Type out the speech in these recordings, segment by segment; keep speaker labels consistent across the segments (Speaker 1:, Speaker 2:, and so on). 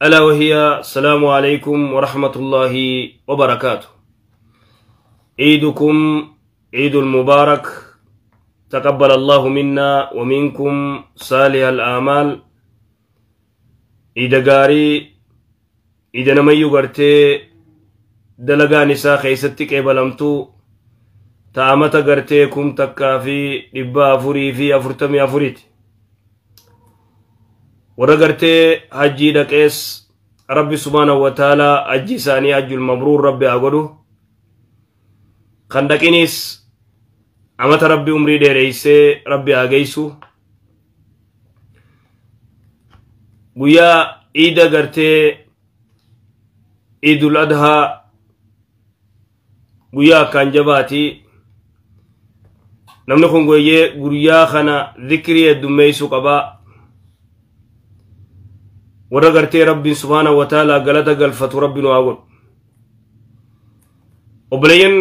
Speaker 1: ألا وهي السلام عليكم ورحمة الله وبركاته. عيدكم عيد المبارك، تقبل الله منا ومنكم صالح الآمال. عيد غاري عيد نميو غرتي دلغا نساء خيستي قبلمتو تامتا غرتي كم تكافي 444 ورغرتي حجي دقيس ربي سبحانه وتعالى حجي ثاني حج المبرور ربي اغدو خندقينيس امت ربي عمري ديريسه ربي اغيسو گویا عید غرتي عید الاضحى گویا كانجباتي namni kun guyyaa kana dhikrii heddummeessuu qabaa. Warra gartee rabbiin subhaanahu wa ta'aalaa galata galfatu rabbi nu haa godhu. Obboleeyyan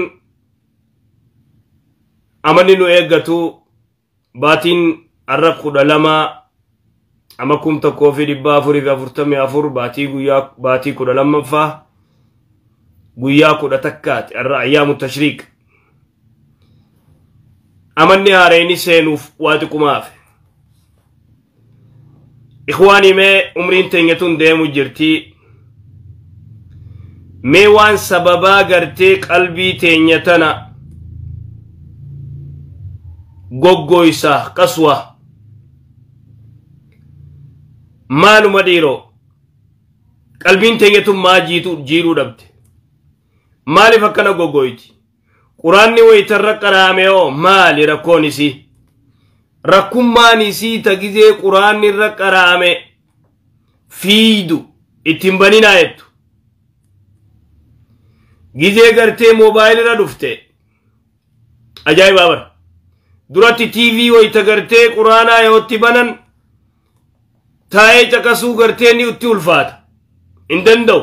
Speaker 1: amanni nu eeggatu baatiin har'a 12 ama 1444 baatii guyyaa baatii 12ffaa guyyaa 11 har'a ayyaamu tashriiq. Amanni haarayni seenuuf waa xiqqumaaf. Ikhwaanii mee umriin teenya tun deemu jirti. Mee waan sababaa gartee qalbii teenya tana goggoysa qaswa maaluma dhiiroo qalbiin teenya tun maa jiiruu dhabde? Maaliif akkana goggoyti? Quraanni wayitarra qaraame hoo maali rakkoon isii? Rakkummaan isii ta gizee quraanni irra qaraame fiidu ittiin baninaa jettu. Gizee gartee moobaayilirra dhufte ajaa'ibaa bara. Duratti TV wayita gartee quraanaa yootti banan taa'ee caqasuu gartee ni itti ulfaata. Hin danda'u.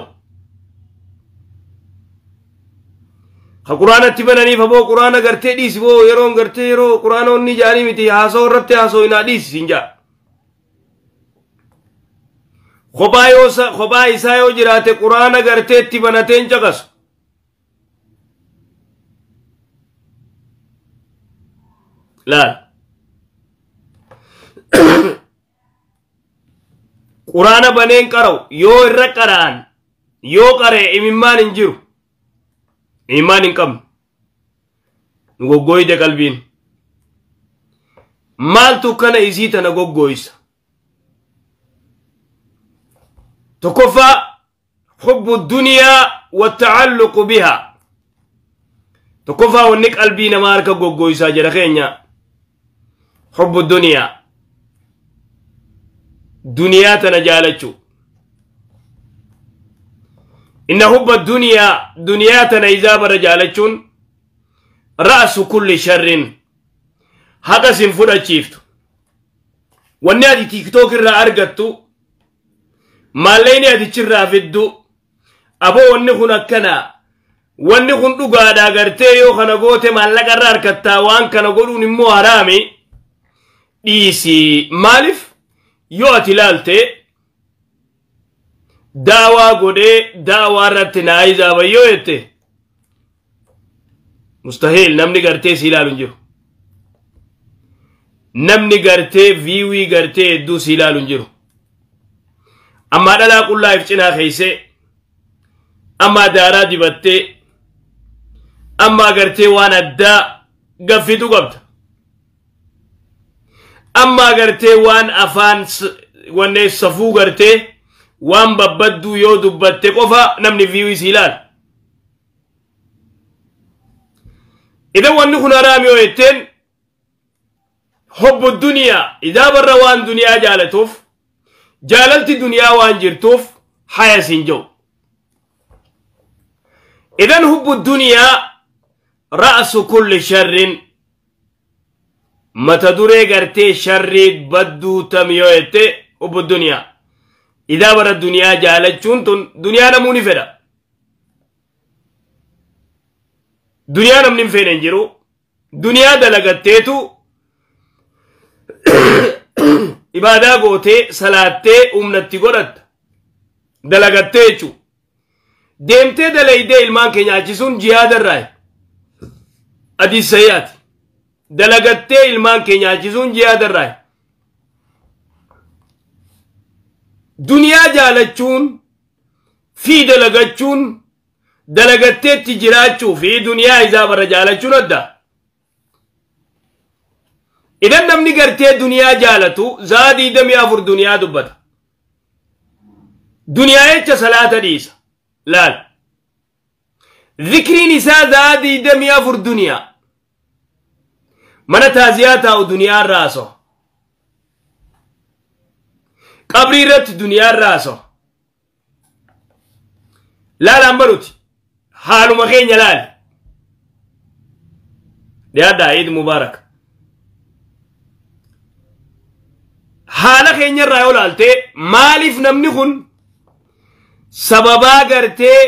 Speaker 1: Ka quraanatti bananiif aboo quraana gartee dhiisi boo yeroon gartee yeroo quraanonni jaanii miti haasoo irratti haasoo hinaa dhiisi siin jaa. Kophaa isaa yoo jiraate quraana gartee itti banatee hin caqasu. Laal. Quraana baneen qara'u yoo irra qara'an yoo qara'e imimmaan hin jiru. Imaan hin qabnu. Nu goggoyde qalbiin. Maaltu kana isii tana goggoysa? Tokkoffaa hubbu duniyaa wattacalluqu bihaa. Tokkoffaa wanni qalbii namaa harka goggoysaa jedha keenya. Hubbu duniyaa. Duniyaa tana jaalachuu. إن حب الدنيا دنياتنا إذا برجالتون رأس كل شر هذا سنفر أشيفت والنادي تيك توك الرا أرجتو ما ليني أدي تشرا في الدو أبو ونخنا كنا ونخن دقا داغرتي خنا قوتي ما لك الرا أركتا وان كنا قولون مو حرامي ديسي مالف يؤتي لالتي daawaa godhee daawaa irratti naa izaaba yoo jette mustahiil namni gartee si ilaalu hin jiru. Namni gartee viiwii gartee hedduu si ilaalu hin jiru. Ammaa dhalaa qullaa if cinaa keeysee, ammaa daaraa dibattee, ammaa gartee waan addaa gaffitu qabda. Ammaa gartee waan afaan wannee safuu gartee waan babbadduu yoo dubbatte qofa namni viiwii si ilaala. Idan wanni kun haraami yoo jetteen hubbu duniyaa idaa barra waan duniyaa jaalatuuf jaalalti duniyaa waan jirtuuf haya siin jiru. Idan hubbu duniyaa ra'su kulli sharrin mata duree gartee sharrii badduu tam yoo jette hubbu duniyaa. Idaa bara duniyaa jaalachuun tun duniyaa namuu ni fedha. Duniyaa namni hin feene hin jiru. Duniyaa dalagatteetu ibaadaa gootee salaattee humnatti godhatta. Dalagattee jechuudha. Deemtee dalaydee ilmaan kee nyaachisuun jihaada irraa. Hadiis sahihaati. Dalagattee ilmaan kee nyaachisuun jihaada irraa. Duniyaa jaalachuun fi dalagachuun dalagatteetti jiraachuu fi duniyaa isaa bara jaalachuun adda. Idan namni gartee duniyaa jaalatu za'a 24 duniyaa dubbata. Duniyaa jecha salaata dhiisa. Laal. Zikriin isaa za'a 24 duniyaa. Mana taaziyaa taa'u duniyaa irraa haasa'u. Qabrii irratti duniyaa irraa haasa'u. Laal amma nuti haaluma keenya laali. Dhiyaadhaa Eid Mubaarak. Haala keenya irraa yoo laaltee maaliif namni kun sababaa gartee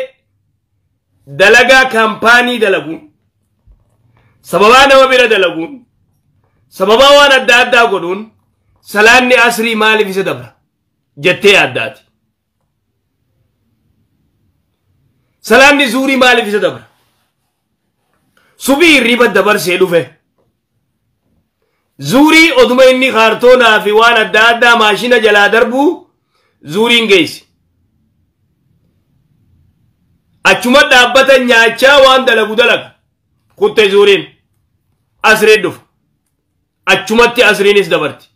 Speaker 1: dalagaa kaampaanii dalaguun, sababaa nama bira dalaguun, sababaa waan adda addaa godhuun salaanni asrii maaliif isa dabra jettee yaaddaati. Salaanni zuurii maaliif isa dabra? Subii hirriba dabarsee dhufe. Zuurii oduma inni kaartoonaa fi waan adda addaa maashina jalaa darbuu zuuriin geessi. Achuma dhaabbata nyaachaa waan dalagu dalaga. Kutte zuuriin asriin dhufa. Achumatti asriinis dabarti.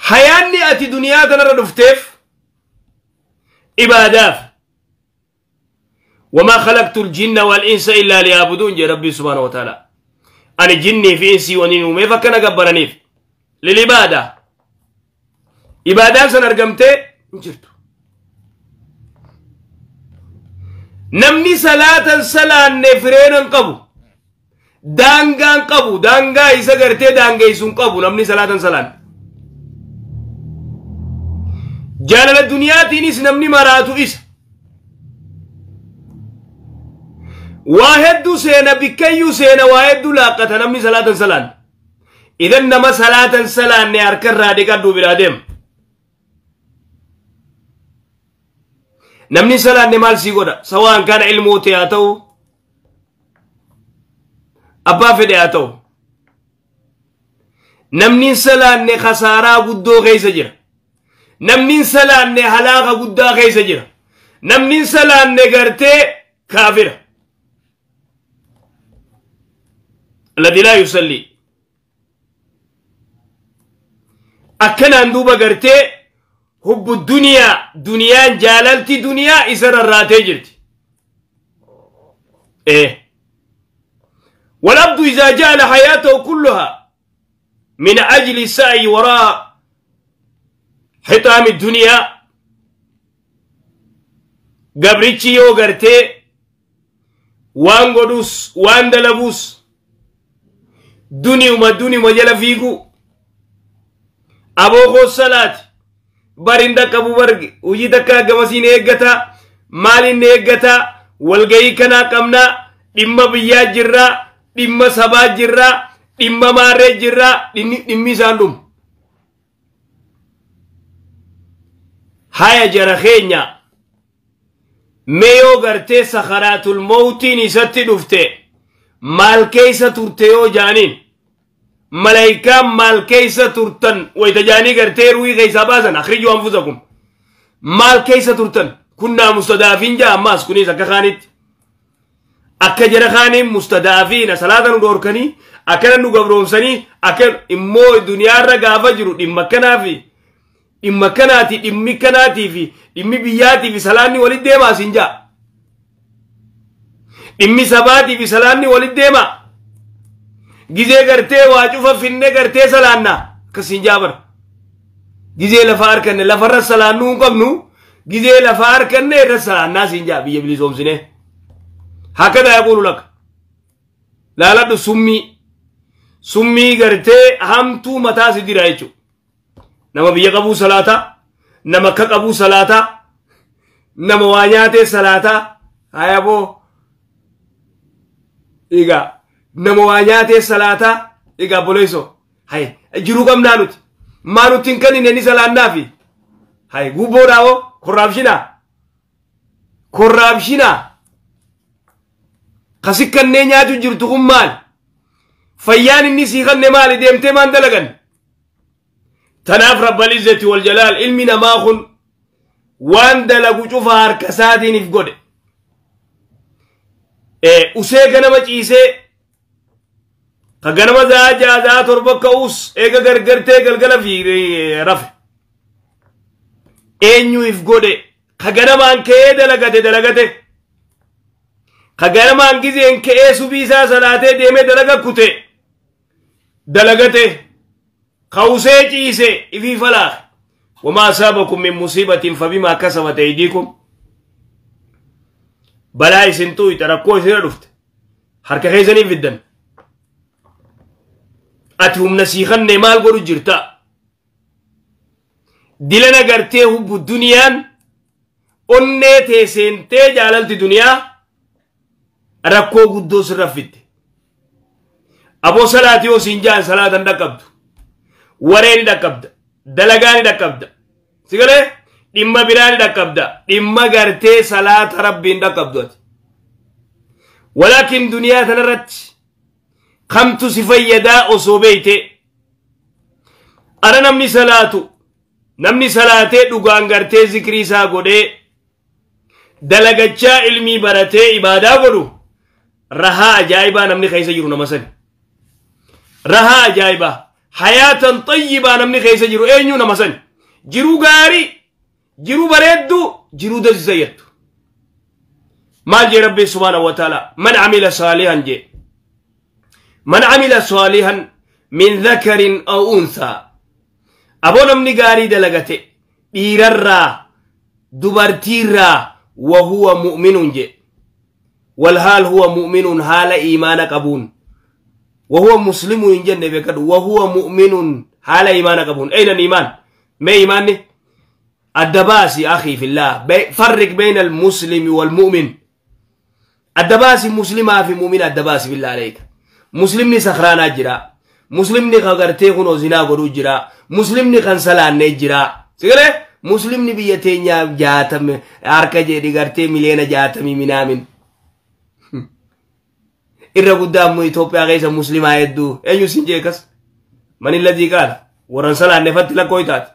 Speaker 1: Hayaanni ati duniyaa tanarra dhufteef ibaadaaf. وما خلقت الجن والإنس إلا ليعبدون جي ربي سبحانه وتعالى. أنا جني في إنسي ونين ومي فكنا قبرنيف للعبادة. إبادة سنرقمتي نجرتو. نمني صلاة صلاة نفرين قبو دانغان قبو دانغا إسا قرتي دانغا إسون قبو نمني صلاة صلاة جالل الدنيا تينيس نمني مراتو إس واحد سينا بكيو سينا واحد لاقة نمني صلاة صلاة. إذن نما صلاة صلاة نيارك راديكا دو برادم نمني صلاة نمال سيغودا سواء كان علمو تياتو أبا فدياتو نمني صلاة نخسارة قدو غيس جرا نمني صلاة نحلاقة قدو غيس جرا نمني صلاة نغرتي كافر الذي لا يصلي. أكن أندوبا غرتي حب الدنيا دنيا جاللتي دنيا إسر الراتي جرتي. إيه والعبد إذا جعل حياته كلها من أجل السعي وراء حطام الدنيا قبرتي يو غرتي وان قدوس وان دلبوس دنيا وما دنيا ما جل فيكو أبو صلاة barinda qabu barge hojii takka gamasiin eeggata maaliin eeggata walgahii kanaa qabna dhimma biyyaa jirra dhimma sabaa jirra dhimma maarree jirra dhimmi isaan dhumu. Haya jara keenya mee yoo gartee sakaraatul mawtiin isatti dhufte maal keessa turte yoo jaaniin ملائكة مال كيسة ترتن ويتجاني قرتي روي كيسة بازن أخرجوا أنفسكم مال كيسة ترتن كنا مستضعفين جاء ماس كوني سكا خانت أكا جرى خاني مستضعفين صلاة ندوركني أكا نقبرومسني أكا إمو الدنيا رقافة جرو إما كنافي إما كناتي إمي كناتي في إمي بياتي في سلاني ولد ديما سنجا إمي سباتي في سلاني ولد ديما gizee gartee waa cufa finne gartee salaanna akkasiin jaabar gizee lafa harkanne lafarra salaannuu hin qabnu gizee lafa harkanne irra salaannaa siin jaa biyya bilisoomsine hakada yaquulu laka laaladhu summii summii gartee hamtuu mataa si dira jechuudha nama biyya qabuu salaataa nama akka qabuu salaataa nama waa nyaatee salaataa hayaboo egaa nama waa nyaatee salaataa egaa boleessoo hay jiruu qabnaa nuti Maa nutti hin kennine ni salaannaafi. Hay gubboodhaa hoo korraabshinaa. Korraabshinaa. Kasi kannee nyaatu jirtu kun maal? Fayyaan inni sii kanne maali deemtee maan dalagan? Tanaaf Rabbal Izzati wal Jalaal ilmi namaa kun waan dalagu cufa harka isaatiin if godhe. Usee ganama ciisee ka ganama za'a 6 za'a 7 ka'us eega gargartee galgala fi rafe. Eenyu if godhe ka ganamaan ka'ee dalagate dalagate. Ka ganamaan gizeen ka'ee subii isaa salaatee deemee dalaga kute dalagate. Ka usee ciise ifii falaaxe. وما أصابكم من مصيبة فبما كسبت أيديكم. بلاي سنتوي تركوه سيرفت حركة خيزني في الدم أتهم نسيخن مال قرو جرتا دلنا قرتيه بالدنيا أني تسنتي جاللت دنيا ركوه قدوس رفت أبو صلاتي وسنجان صلاة دقبت ورين دقبت دلقاني دقبت سيقولي dhimma biraani dhaqqabda dhimma gartee salaata rabbiin dhaqqabdu. Walaakin duniyaa tanarratti kamtu si fayyadaa osoo beeyte ara namni salaatu namni salaatee dhugaan gartee zikrii isaa godhee dalagachaa ilmii baratee ibaadaa godhu rahaa ajaa'ibaa namni keessa jiru nama sani. Rahaa ajaa'ibaa hayaatan xayyibaa namni keessa jiru eenyu nama sani jiruu gaarii jiru bareeddu jiruu dasisayyattu. Maal jee Rabbi subhaanahu wa ta'ala man amila saalihan jee man amila saalihan min dhakarin aw unthaa. Aboo namni gaarii dalagate dhiirarraa dubartiirraa wa huwa mu'minun jee walhaal huwa mu'minun haala iimaana qabuun wa huwa muslimun hin jenne beekadhu wa huwa mu'minun haala iimaana qabuun. Ayna iimaan mee iimaanni الدباسي أخي في الله فرق بين المسلم والمؤمن. الدباسي مسلمة في مؤمن الدباسي بالله عليك. مسلمني سخران أجرا مسلمني خغرتي خنو زنا غرو جرا مسلمني خنسلان نجرا سيقولي مسلمني بيتين جاتم أركا جيدي غرتي ملينا جاتمي منامن إرى قدام إثيوبيا غيسا مسلمة يدو أيو سنجيكس من الذي قال ورنسلان نفت لكويتات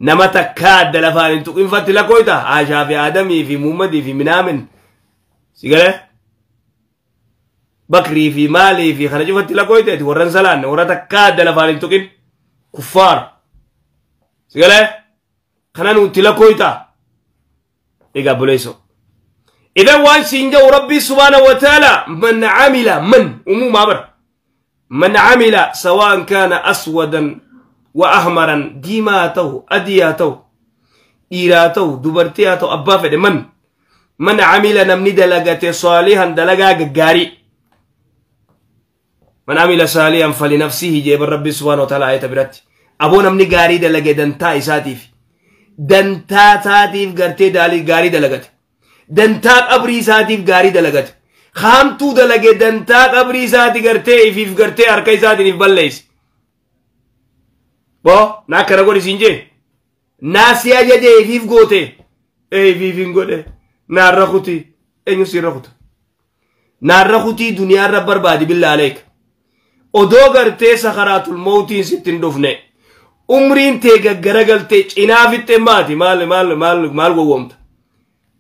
Speaker 1: nama takka adda lafaan hin tuqin fatti lakkooyta Aashaa fi Aadamii fi Muhammadii fi Minaamin si galee Bakrii fi Maalii fi kana cufatti lakkooyteeti warran salaanne warra takka adda lafaan hin tuqin kuffaar si galee kana nuti lakkooyta egaa buleeso. Idan waan siin jedhu Rabbii subhaanahu wa ta'ala man amila man umuumaa bara man amila sawaan kaana aswadan وأحمرا ديماته أدياته إيراته دبرتياته أبا فد من عمل نمني دلقته صالحا دلقا قاري من عمل صالحا فلنفسه جيب الرب سبحانه وتعالى آية برات أبو نمني قاري دلقه دنتا إساتيف دنتا تاتيف قرتي دالي قاري دلقته دنتا قبري إساتيف قاري دلقته خامتو دلقه دنتا قبري إساتي قرتي إفيف قرتي أركي إساتي نفبليس Bo na kana godhi siin jee naa si ajaje ifiif goote ifiif hin godhe naarra kuti eenyu siirra kuta naarra kutii duniyaarra barbaadi billaa aleek odoo gartee sakaraatul mawtiin sitti hin dhufne umriin tee gaggaragaltee cinaa fixxee maati maal maal maal maal gowwoomta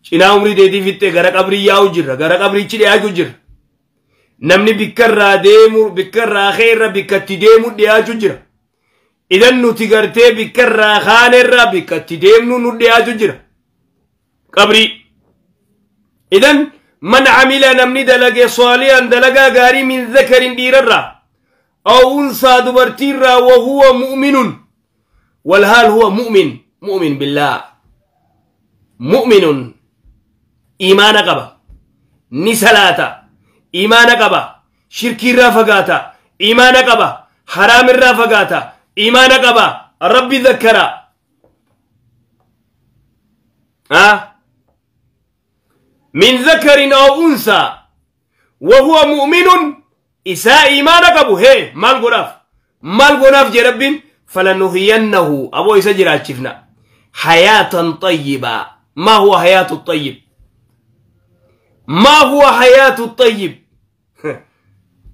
Speaker 1: cinaa umrii teetii fixxee gara qabrii yaa'u jirra gara qabriichi dhiyaachuu jirra namni bikkarraa deemu bikkarraa keerra bikkatti deemu dhiyaachuu jira. Idan nuti gartee bikkarraa kaanerraa bikkatti deemnu nu dhiyaatu jira qabrii. Idan man amila namni dalage saalihan dalagaa gaarii min dhakarin dhiirarraa aw unsaa dubartiirraa wa huwa mu'minun walhaal huwa mu'min mu'min billah mu'minun iimaana qaba ni salaata iimaana qaba shirkiirraa fagaata iimaana qaba haraamirraa fagaata إيمان قبا ربي ذكر من ذكر أو أنثى وهو مؤمن إساء إيمان قبو هي مال غراف مال غراف جي رب Falanuhyiyannahu aboo isa jiraachifna. Hayaatan xayyibaa. Maa huwa hayaatu xayyib? Maa huwa hayaatu xayyib?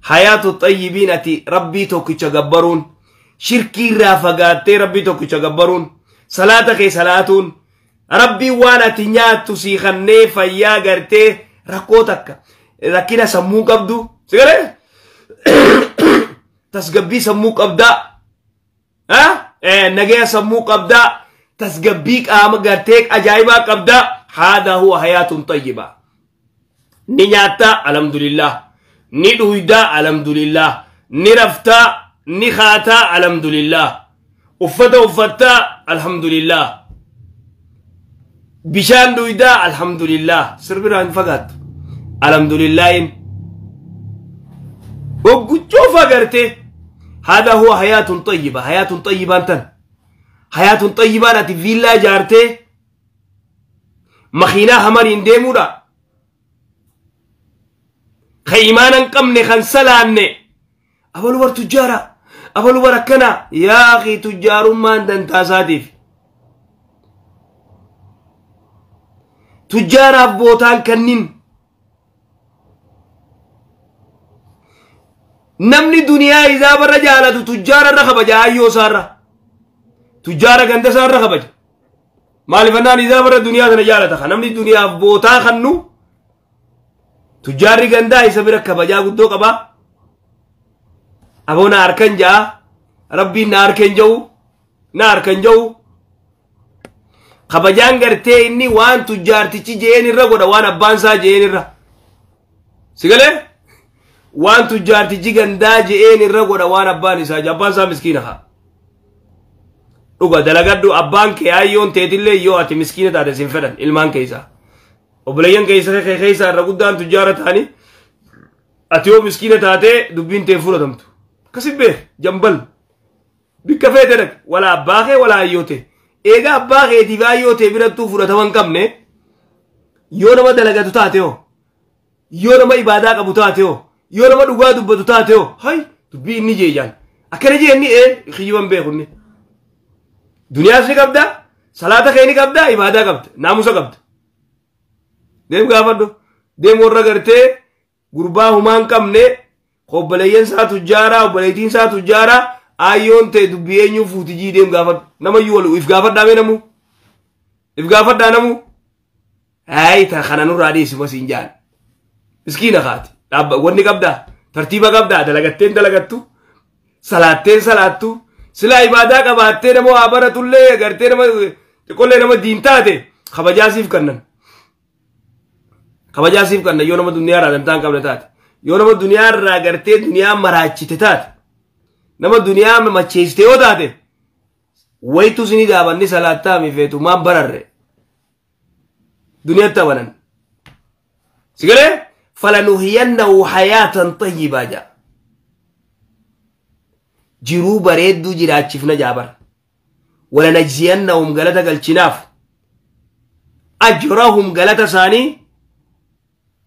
Speaker 1: Hayaatu xayyibiin ati rabbii tokkicha gabbaruun, shirkii irraa fagaattee rabbii tokkicha gabbaruun, salaata kee salaatuun, rabbii waan ati nyaattu sii kannee fayyaa gartee rakkoo takka rakkina sammuu qabdu si galee tasgabbii sammuu qabdaa, nagaya sammuu qabdaa, tasgabbii qaama gartee ajaa'ibaa qabdaa. Haadaa huwa hayaatun xayyibaa. Ni nyaattaa, alhamdulillah, ni dhuydaa, alhamdulillah, ni raftaa, ni kaataa, alhamdulillah, uffata uffattaa, alhamdulillah, bishaan dhuydaa, alhamdulillah, sirbirraa hin fagaattu, alhamdulillahin ogguchoofa gartee. Haadaa huwa hayaatun xayyiba. Hayaatun xayyibaan tan hayaatun xayyibaan ati viillaa ijaartee makiinaa hamariin deemuudha. Ka imaana hin qabne kan salaanne abalu bar tujjaara, abalu bar akkana. Yaa akhi, tujjaarummaan dantaasaatiif tujjaaraaf bootaan kannin. Namni duniyaa isaa barra jaalatu tujjaara irra kabaja, ayyoo isaarra, tujjaara ganda isaarra kabaja. Maaliifannaan isaa barra duniyaa sana jaalata. Kan namni duniyaaf bootaa kannu tujjaarri gandaa isa bira kabajaa guddoo qaba. Aboo na harkan ja'a, rabbiin na harkan ja'u, na harkan ja'u. Kabajaan gartee inni waan tujjaartichi je'een irra godha, waan abbaan isaa je'een irra. Si galee? Waan tujjaartichi gandaa je'een irra godha, waan abbaan isaa je'e. Abbaan isaa miskiina haa. Dhuga dalagadhu, abbaan kee ayyoon teetillee yoo ati miskiina taate sin fedhan ilmaan keessaa. Obboleeyyan keessa keessa irra guddaan tujjaara ta'anii ati yoo miskiina taatee dubbiin tee fudhatamtu. Akkasi beek jambal. Bikka feete dhaqe wala abbaa kee wala ayyoo tee. Egaa abbaa keetiif ayyoo tee birattuu fudhatama hin qabne, yoo nama dalagatu taate hoo, yoo nama ibaadaa qabu taate hoo, yoo nama dhugaa dubbatu taate hoo, hay dubbii inni jeejaan. Akkana jee inni kiyyiban beeku inni. Duniyaas ni qabda, salaata kee ni qabda, ibaadaa qabda, naamusa qabda. Deem gaafadhu. Deem warra gartee gurbaa humaa hin qabne, obboleeyyan isaa tujjaaraa, obboleettiin isaa tujjaaraa, ayyoon ta'e dubbii eenyuu fuuti jii deem gaafadhu. Namayyuu wal if gaafadhaa mee namuu? If gaafadhaa namuu? Hayi ta kana nurraa dhiisi masiin jaan. Miskiina kaati. Dhaabba wanni qabdaa? Tartiiba qabdaa? Dalagatteen dalagattu? Salaatteen salaattu? Silaa ibaadaa qabaattee nama waa baratullee gartee nama xiqqollee nama diin taate kabajaa siif kennan. Kabajaa siif kennan yoo nama duniyaa irraa dantaa hin qabne taate. Yoo nama duniyaa irraa gartee duniyaa maraachite taate. Nama duniyaa macheessite yoo taate wayitu isinii dhaabanni salaattaa mi feetu maan bararre. Duniyaatti amanan. Si galee? Falanuhyiyannahu hayaatan xayyibaa jedha. Jiruu bareedduu jiraachifna jaabar. Walanajziyannahum galata galchinaaf. Ajrahum galata isaanii.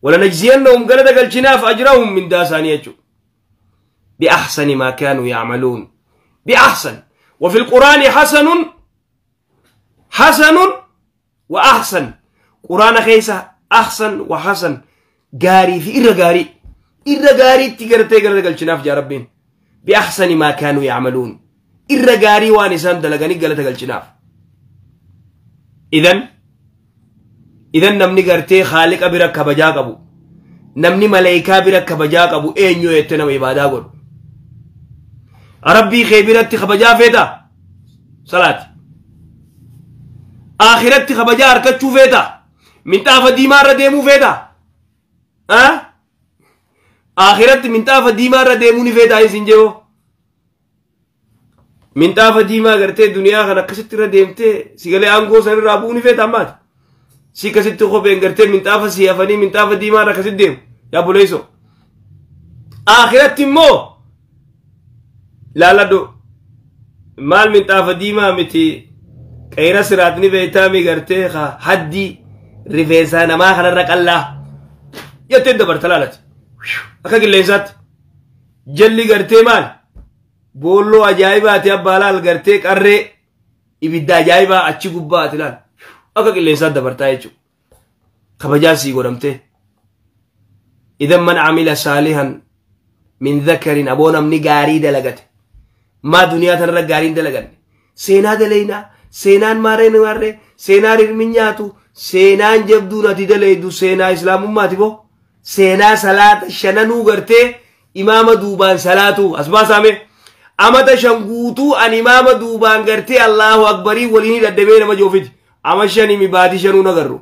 Speaker 1: Walanajziyannahum galata galchinaaf ajrahum mindaa isaanii jechuudha. بأحسن ما كانوا يعملون. بأحسن. وفي القرآن حسن حسن وأحسن. قرآن خيسة أحسن وحسن. قاري في إرى قاري. إرى قاري تقرتي قرتي قلتناف يا ربين. بأحسن ما كانوا يعملون. إرى قاري وانسان دلقاني قلت قلتناف. إذن نمني قرتي خالق أبرك كبجاك أبو. نمني ملايكا برك كبجاك أبو. إيه يتنم إبادا قل. ربي خيبرتي خبجا فيتا صلاة آخرتي خبجا أركتشو فيتا من تافا ديمار ديمو فيتا ها آخرتي من تافا ديمار ديمو نفيتا يسنجيو من تافا ديما غرتي دنيا خنا كستر ديمتي سيغلي أنغو سر رابو نفيتا مات سيكستي خوبين غرتي من تافا سيافني من تافا ديمار كست ديم يا بوليسو آخرتي مو لا لا دو مال من تافا ديما متي قيرا سراتني بيتا مي غرتي خا حدي ريفيسا نما خنا رقلا يتن دبر تلالت اكا قليسات جلي غرتي مال Boolloo ajaa'ibaati abbaa laal gartee qarree ibidda ajaa'ibaa achi gubbaati laal. Akka qilleensaa dabartaa jechuudha. Kabajaa sii godhamtee. Idan man amila saalihan min dhakarin aboo namni gaarii dalagate. Maa duniyaa tanarra gaariin dalaganne. Seenaa dalaynaa. Seenaan maarreen maarree. Seenaan hirmi nyaatu. Seenaan jabduun ati dalaydu seenaa islaamummaati boo. Seenaa salaata shananuu gartee imaama duubaan salaatu as baasaame. Amata shan guutuu an imaama duubaan gartee Allahu akbarii waliin hidhadhabee nama joofiti. Ama shanimi baatii shanuu nagarru.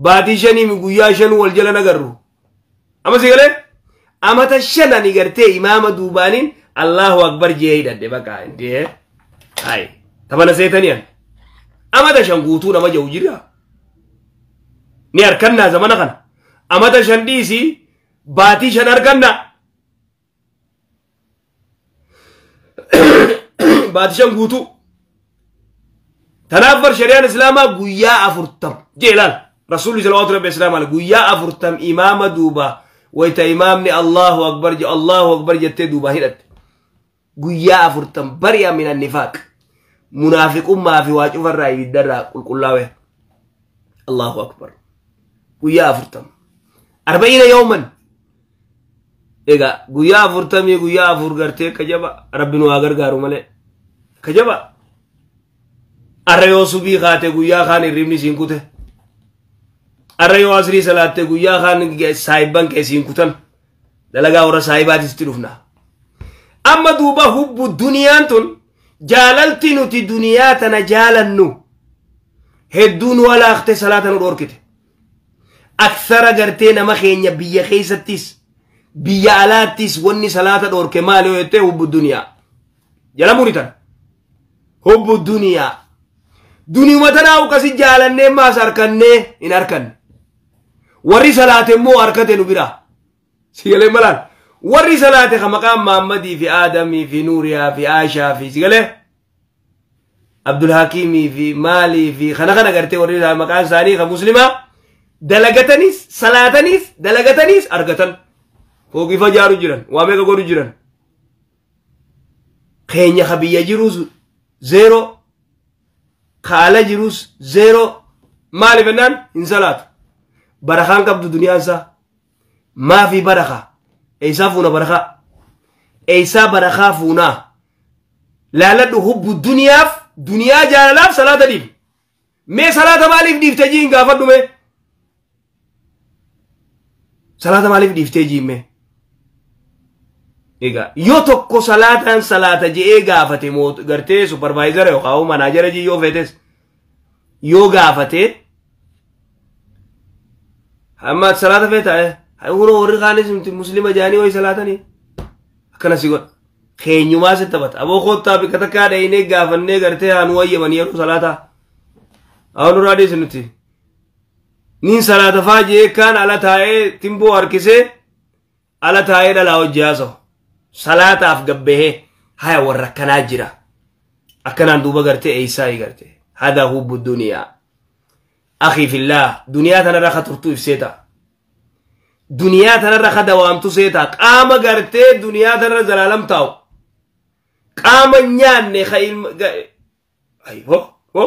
Speaker 1: Baatii shanimi guyyaa shanuu wal jala nagarru. Ama si galee? Amata shan ani gartee imaama duubaaniin Allahu akbar jee hidhadhe bakka indee. Hai. Tabana seetanii an. Amata shan guutuu nama jiru jira. Ni harkannaa zamana kana. Amata shan dhiisii baatii shan harkannaa. Baatii shan guutuu. Tanaaf bar shari'aan islaamaa guyyaa 40 jee ilaal. Rasuulli salawaatu rabbi islaam ala guyyaa 40 imaama duuba wayta imaamni Allahu akbar je Allahu akbar jettee duubaan hidhatte. Guyyaa 40 bari'a min annifaaq. Munaafiqummaa fi waa cufarraa ibiddarraa qulqullaa'e. Allahu akbar. Guyyaa 40. 40 yawman. Egaa guyyaa 40 guyyaa 4 gartee kajaba rabbi nu haa gargaaru malee. Kajaba. Arra yoo subii kaate guyyaa kaan hirribni siin kute. Arra yoo asrii salaatte guyyaa kaan saayibban kee siin kutan. Dalagaa warra saayibaatis itti dhufna. Amma duuba hubbu duniyaan tun jaalalti nuti duniyaa tana jaalannu hedduu nu walaaqte salaata nu dhorkite. Aksara gartee nama keenya biyya keessattis biyya alaattis wanni salaata dhorke maali yoo jettee hubbu duniyaa. Jala muritan. Hubbu duniyaa. Duniyuma tanaa akkasi jaalannee maas harkannee hin harkanne. Warri salaate immoo harkate nu bira. Sigalee malaan. Warri salaate kan maqaan Mahammadii fi Aadamii fi Nuuriyaa fi Aashaa fi sigalee Abdulhakiimii fi Maalii fi kana kana gartee warri maqaan isaanii kan muslimaa dalagatanis salaatanis dalagataniis argatan. Fooqifa jaaru jiran waa meeqa godhu jiran. Keenya ka biyya jirus 0. Kaala jirus 0. Maaliif jennaan hin salaatu. Barakaan qabdu duniyaan isaa. Maafi barakaa. Eessaa fuuna barakaa. Eessaa barakaa fuunaa. Laaladhu hubbu duniyaaf duniyaa jaalalaaf salaata dhiif. Mee salaata maaliif dhiiftee jiin gaafadhu mee? Salaata maaliif dhiiftee jiin mee? Egaa yoo tokko salaataan salaata je'ee gaafate gartee supervaayizara yookaan manaajara jii yoo feetes yoo gaafate amma salaata feetaa hunoo warri kaanis muslima jaanii wayi salaatanii akkana si godha. Keenyumaa si taphata. Aboo koottaa bikka takkaa dhayinee gaafannee gartee haa nu wayyamanii yeroo salaataa. Haa nurraa dhiisi nuti. Niin salaata faa je'ee kaan ala taa'ee timboo harkisee ala taa'ee dhalaa hojii haasa'u. Salaataaf gabbahee haya warra akkanaa jira. Akkanaan duuba gartee eeysaa gartee. Hadaa hubbu duniyaa. Akii fillah duniyaa tanarra ka turtuu ibseeta. Duniyaa tanarra ka dawaamtu seeta. Qaama gartee duniyaa tanarra zalaalam taa'u. Qaama nyaanne ka ilma ay ho ho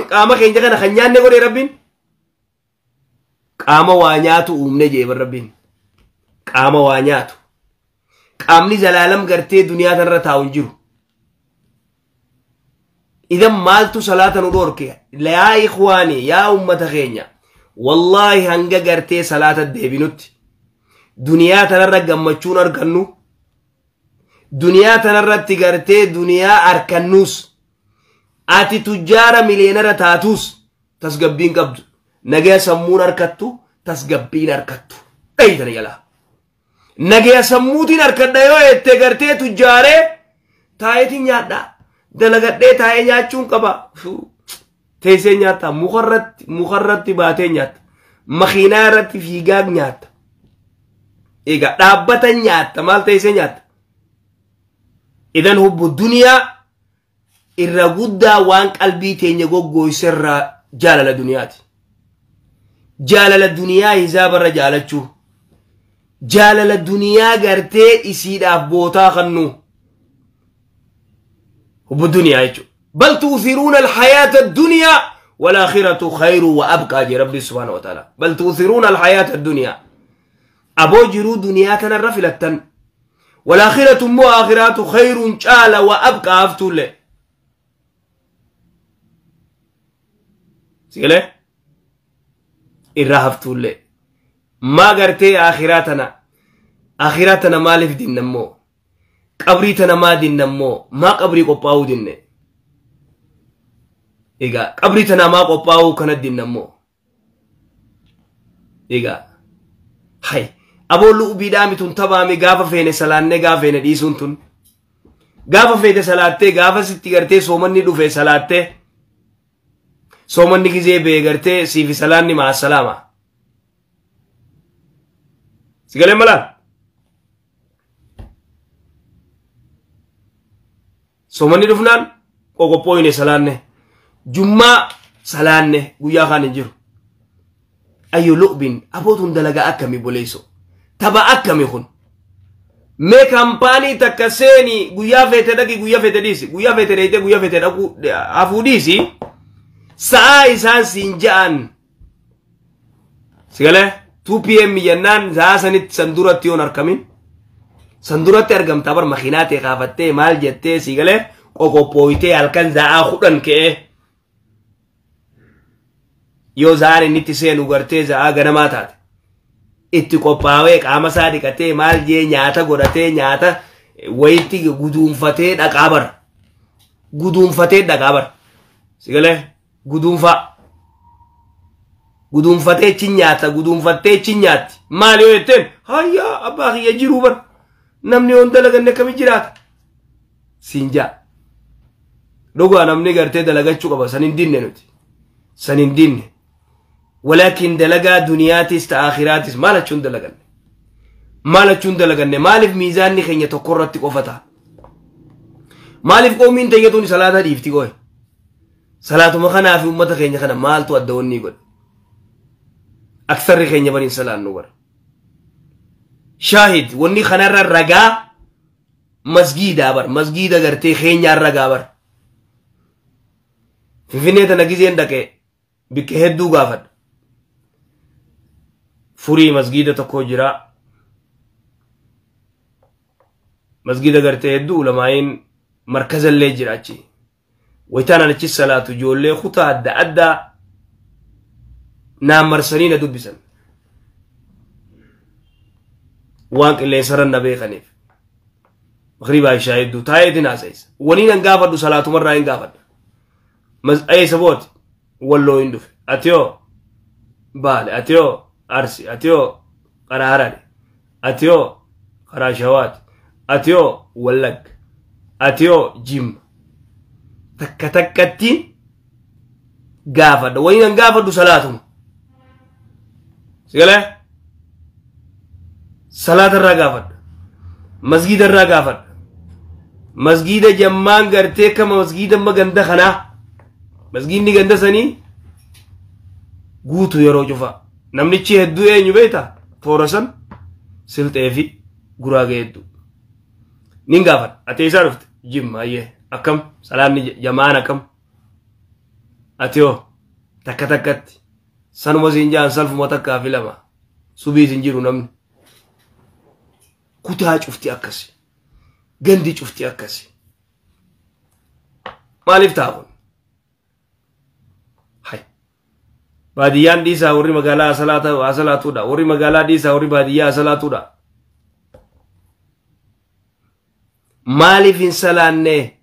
Speaker 1: qaama keenya kana kan nyaanne godhe rabbiin. Qaama waa nyaatu uumne jee rabbiin. Qaama waa nyaatu. Qaamni zalaalam gartee duniyaa tanarra taa'u hin jiru. Idan maaltu salaata nu dhorke? Yaa ikhwaani yaa ummata keenya. Wallaahi hanga gartee salaata deebinutti. Duniyaa tanarra gammachuun argannu. Duniyaa tanarratti gartee duniyaa arkannuus. Ati tujjaara miliyeenara taatus tasgabbiin qabdu. Nagaya sammuun harkattu tasgabbiin harkattu. Dhayitana jalaa. Nagaya sammuutiin harkadha yoo jette gartee tujjaaree taayetiin nyaadhaa. Dalagadhee taa'ee nyaachuun qaba. Teessee nyaatta. Mukarratti baatee nyaatta. Makiinaa irratti fiigaa nyaatta. Egaa dhaabbata nyaatta. Maal teessee nyaatta? Idan hubbu duniyaa irra guddaa waan qalbii teenya goggooyserraa jaalala duniyaati. Jaalala duniyaa hisaabarra jaalachuu. Jaalala duniyaa gartee isiidhaaf bootaa kannu. Hubbu duniyaa jechuudha. Bal tuuthiruuna alhayaata addunyaa walaakhiratu khayru wa abqaa jee Rabbi subhaanahu wa ta'ala. Bal tuuthiruuna alhayaata addunyaa. Aboo jiruu duniyaa tanarra filattan. Walaakhiratu immoo aakhiraatu khayrun caala wa abqaa haftuullee. Sigalee? Irraa haftuullee. Maa gartee aakhiraa tana aakhiraa tana maaliif dinna immoo? Qabrii tana maa dinna immoo? Maa qabrii qophaa'uu dinne? Egaa qabrii tana maa qophaa'uu kana dinna immoo? Egaa hay aboo lu'ubiidhaa mitun tabaame gaafa feene salaannee gaafa feene dhiisuun tun gaafa feete salaattee gaafa sitti gartee soomanni dhufe salaattee soomanni gizee bee gartee siifi salaanni maa salaama. Sigalee malaan? Soomanni dhufnaan qoqophooyne salaanne jummaa salaanne guyyaa kaan hin jiru. Ayyo lu'bin abootun dalagaa akkamii boleessu? Tapha akkamii kun? Mee kaampaanii takka seeni guyyaa feete dhaqi guyyaa feete dhiisi guyyaa feete dheeyitee guyyaa feete dhaquu hafuu dhiisi sa'aa isaan siin ja'an sigalee 2 p.m. jennaan sa'aa sanitti san duratti yoon argamin san duratti argamtaa bar makiinaa ta'e kaafattee maal jettee sigalee qoqophooyitee halkan sa'aa 10 ka'ee yoo sa'aan inni itti seenu gartee sa'aa ganamaa taate itti qophaa'ee qaama isaa dhiqatee maal jee nyaata godhatee nyaata wayitti guduunfatee dhaqaa bara guduunfatee dhaqaa bara sigalee guduunfaa guduunfatee chi nyaata guduunfattee chi nyaatti maal yoo jetteen hayyaa abbaa kiyya jiruu bara namni yoon dalaganne akkami jiraata siin jaa dhugaa namni gartee dalagachuu qaba san hin dinne nuti san hin dinne walaakin dalagaa duniyaatis ta aakhiraatis maal achuun dalaganne maal achuun dalaganne maaliif miizaanni keenya tokko irratti qofata maaliif qoomiin teenya salaata dhiifti qoye salaatuma kanaa fi uummata keenya kana maaltu adda wanni godhe aksarri keenya bariin salaannu bara shaahid wanni kanarra ragaa masgiidaa bar masgiida gartee keenyaan ragaa bar Finfinnee tana gizeen dhaqee bikka hedduu gaafadha. Furii masgiida tokko jira. Masgiida gartee hedduu ulamaa'iin markazallee jira achi. Wayitaan achi salaatu ijoollee kutaa adda addaa naan marsanii na dubbisan. Waan qilleensarran na beekaniif. Magriibaa ishaa hedduu taa'eetiin haasa'isa. Waniin an gaafadhu salaatumarraa hin gaafadha. Eessa booti? Walloo hin dhufe. Ati hoo? Baale. Ati hoo? Arsi. Ati hoo? Karaa Harare. Ati hoo? Karaa Shawaati. Ati hoo? Wallagga. Ati hoo? Jimma. Takka takkatti gaafadha. Waniin an gaafadhu salaatuma. Sigalee? Salaatarraa gaafadha. Masgiidarraa gaafadha. Masgiida jammaan gartee kama masgiida ganda kanaa. Masgiidni ganda sanii guutuu yeroo cufa. Namnichi hedduu eenyu beektaa? Toora san Silxee fi Guraagee hedduu. Nin gaafadha. Ati eessaa dhufte? Jimma ayyee. Akkam? Salaanni jamaan akkam? Ati hoo? Takka takkatti. Sanuma siin ja'an salfuma takkaa fi lama. Subiis hin jiru namni. Kutaa cufti akkasi. Gandi cufti akkasi. Maaliif ta'a kun? Hay. Baadiyyaan dhiisaa warri magaalaa asalaatuudha. Warri magaalaa dhiisaa warri baadiyyaa asalaatuudha. Maaliif hin salaannee?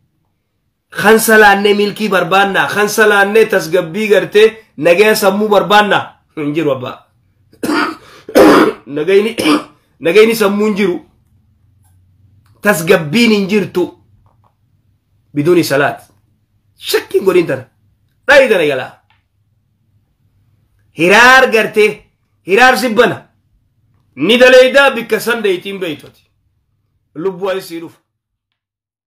Speaker 1: Kan salaannee milkii barbaannaa? Kan salaannee tasgabbii gartee nagaya sammuu barbaannaa? Hin jiru abbaa. Nagayni sammuu hin jiru. Tasgabbiin hin jirtu. Biduuni salaat. Shakkiin godhin tana. Dhayi tana galaa. Hiraar gartee hiraar sibbana. Ni daleeydaa bikka san deeyitiin beeytoti. Lubbuu ayi sii dhufa.